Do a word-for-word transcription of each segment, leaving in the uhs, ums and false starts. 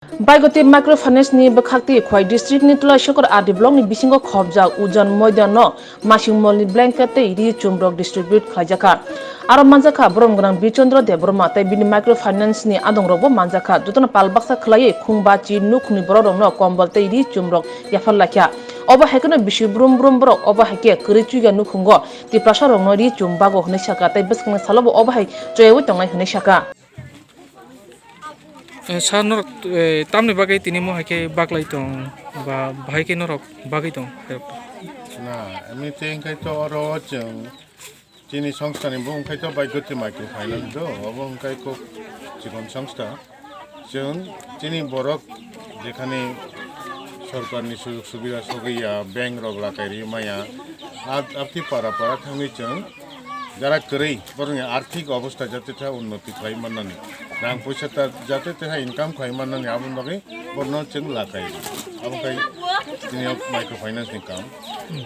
Baigoti Microfinance ni bwkhak twi Khwai district ni Tulaisokor R D block ni bisingo khopjak Ujan Moidan no masing molni blanket tei ri chumrok distribute khlaijakha. Aro manjakha borom gwnang Birchandra Debbarma tei bini Microfinance ni adongrokbo manjakha. Jotono pal baksa khlaiwi khung bachi nukhungni borokrokno kombol tei ri chumrok yaphar laikha. Obo hai kheno bisi brum brum borok obo hai khe kwrwi chuya nukhungo Tiprasa rokno ri chum bago hwnwi sakha tei bwskangni salobo obo hai choyawi tongnai hwnwi sakha. Eh, sir, norok, eh, tamni bagwi tini mo hai khe baklai tong ba bahai khe norok bagwi tong? Na, emni tei wngkhe to oro chwng chini songstha ni bung khai to Bhagirathi Microfinance do, obo wngkha kok chikon songstha. Chwng chini borok jekhani sorkar ni sujog subida sogwi ya, bank rok lakai ri maya, ab-, abti para para thangwi chwng jara kwrwi borokni arthik obostha jate tha unnoti khlai mannani, rang poisa ta jate tha income khlai mannani, aboni bagwi borokno chwng lakai ri. Abo khai tini Microfinance ni kam.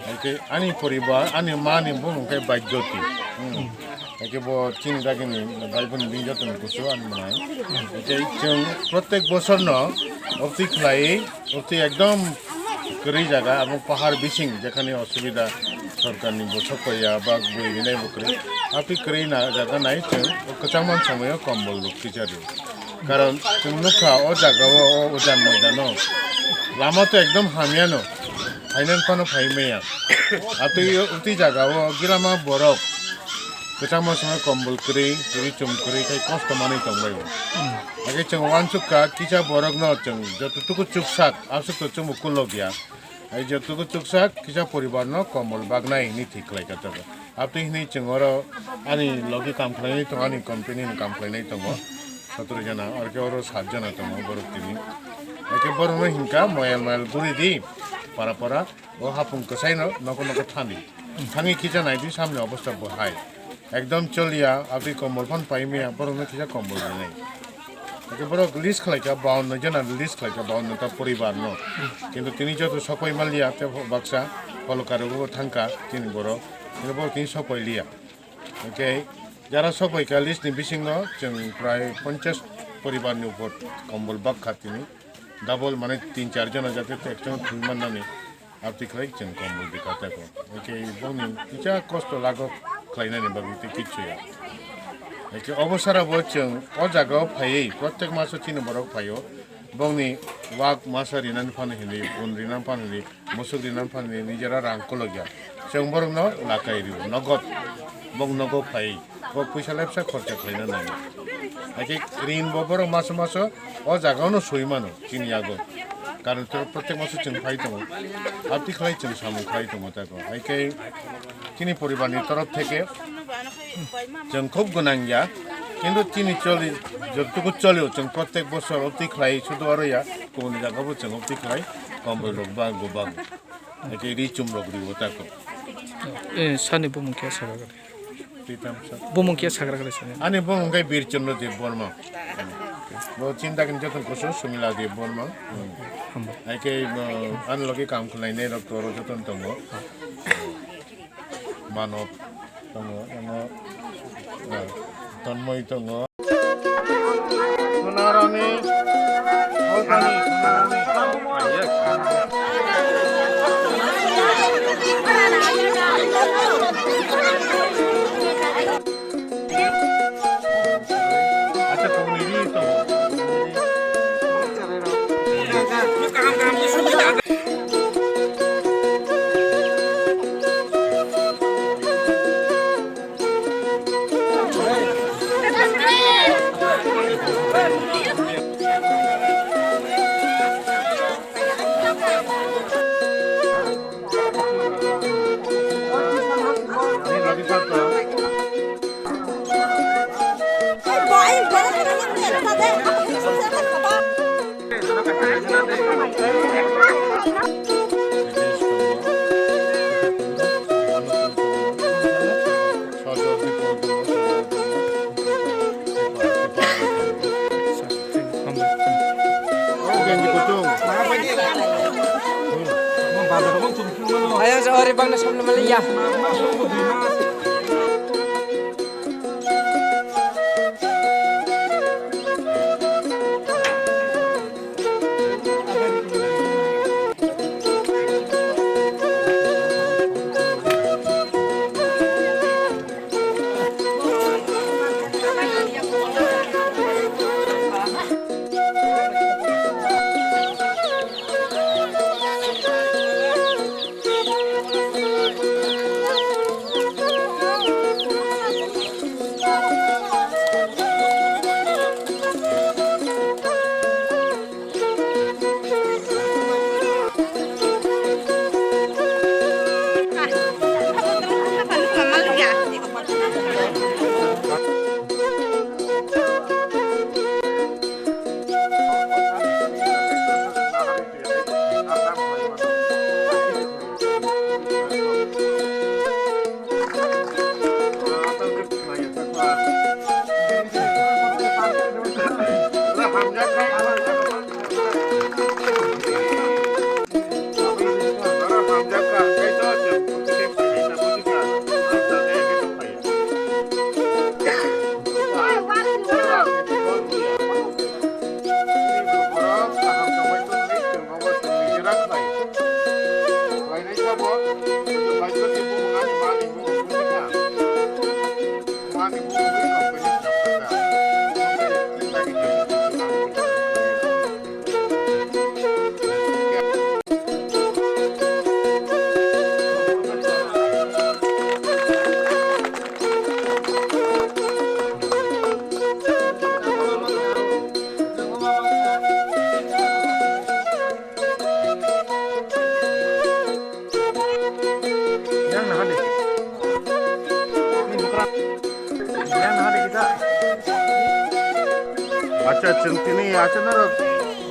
Hai khe ani poribar, ani ma ni bumung khe Bhagirathi. Hmm. Hai khe bo chini dagini bai boni bini joto ni kusu ani mwnai. Hai khe chwng protek bosor no obti khlai, obti ekdom kwrwi jaga, abo pahar bising jekhani osubida sorkar ni bo sokoi ya ba bui rinai bo kwrwi. Abti kwrwi na jaga nai chwng kwchangma somoi o kombol rok ticha rio. Karon chwng nukha o jaga o, o Ujan Moidan o lama to ekdom hamya no. Phainani phano phai maya. Atwi utwi jaga o gilama borok kwchangma songwi kombol kwrwi, kwrwi chum kwrwi khai kosto manwi tonglaio. Hmm. Hakhe chwng uansukha kisa borokno chwng jototuku chuksak, aswk to chwngbo kulokya. Hai jototuku chuksak kisa poribarno kombol bagnai hwnwi thik khlaikha tabuk. Abtwi hwnwi chwng oro ani logi kam khlainai tongo, ani company ni kam khlainai tongo. Sotoro jona, oro khe oro sat jona tongo borok tini. Hakhe borokno hinkha moyal moyal guri di, para para. O hapung kwsaino nokho nokho thani. Thangwi kisa naidi samni obostha bo hai. Ekdom choliya, abtwi kombol phan pai maya, borokno kisa kombol rinai. Hakhe borok list khlaikha, bawanno jona list khlaikha, bawanno ta poribarno. Kintu tini joto sokoi manliya, tei baksa pholokaro bo thangkha, tini borok. Kintu borok tini sokoi liya. Hwnkhe jara sokoi kha list ni bisingo chwng prai ponchash poribar ni upor kombol bakha tini. Double mane tin char jona jate ekchang thwi mannani abtwi khlai chwng kombol bikha tako. Hwnkhe bongni kisa kosto lago khlainani bagwi tei kichu ya. Hwnkhe obo sara bo chwng o jaga o phaiwi protek maso chini borok phaio. Bongni wak masa rinani phano hinwi, bun rinani phano hinwi, musuk rinani phano hinwi, nijera rang kolokya. Chwng borokno lakai rio, nogot. Bong nogo phai, bo puisa lepsa khorcha khlaina nango. Hakhe rin bo borok maso maso o jaga ono sui mano chini yago. Karon to protek maso chwng phai tongo. Abti khlai chwng samung khlai tongo tako. Hakhe chini poribar ni torof theke chwng khub gwnang ya, kintu chini choli, jotoku cholio chwng protek bosor obti khlai sudu aro ya, kubuni jaga bo chwng obti khlai, kombol rok bago bago. Hakhe ri chum rok rio tako. Eh, sani bumung khe sagra gari. Pritam sir. Bumung khe sagra gari sani. Ani bumung khe Birchandra Debbarma. Bo chinta kini joto kusu Sumila Debbarma. Hambai. Hakhe, uh, ani logi kam khlainai rok toro joto tongo. Manok tongo, tongo, ah, Tonmoi tongo. Sonarani, Olpani, Sonarani. Acha, tongo, iri tongo. Ayang sa ori bang na samna mali ya. Chwng tini achuk norok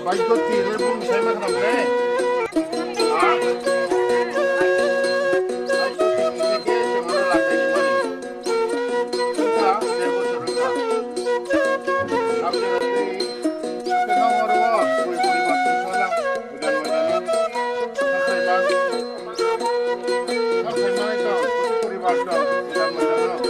bai goti le bung sai ma khna le. Ha? Bai goti ni ke chwng aro lakai ni mani. Wngkha, de bochor wngkha. Aboni bagwi, khe nang oro o, bui bui ma tong sala, udan udan o. Sakai ma, sakai ma tong, bui bui ma tong, udan udan o.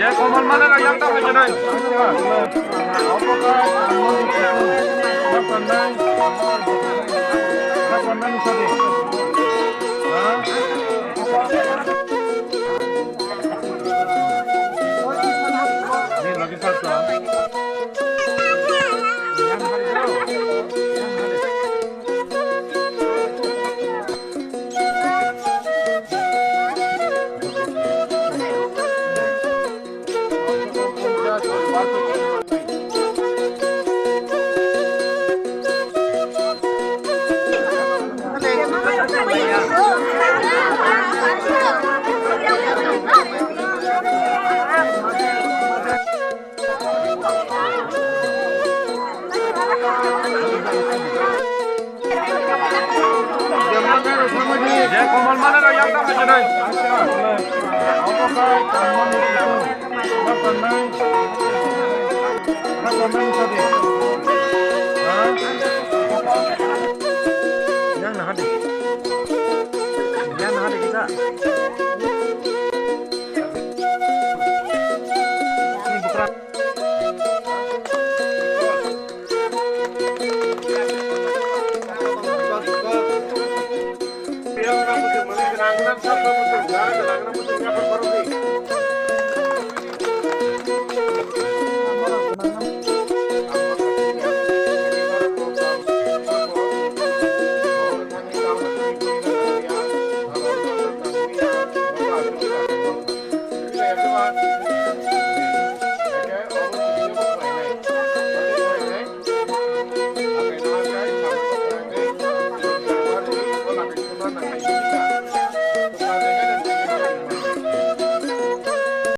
Je komal mane na yang ta hoye nai. Je komal mane na yang ta hoye nai. Yang na hadi. Yang na hadi kita. Ini bukan.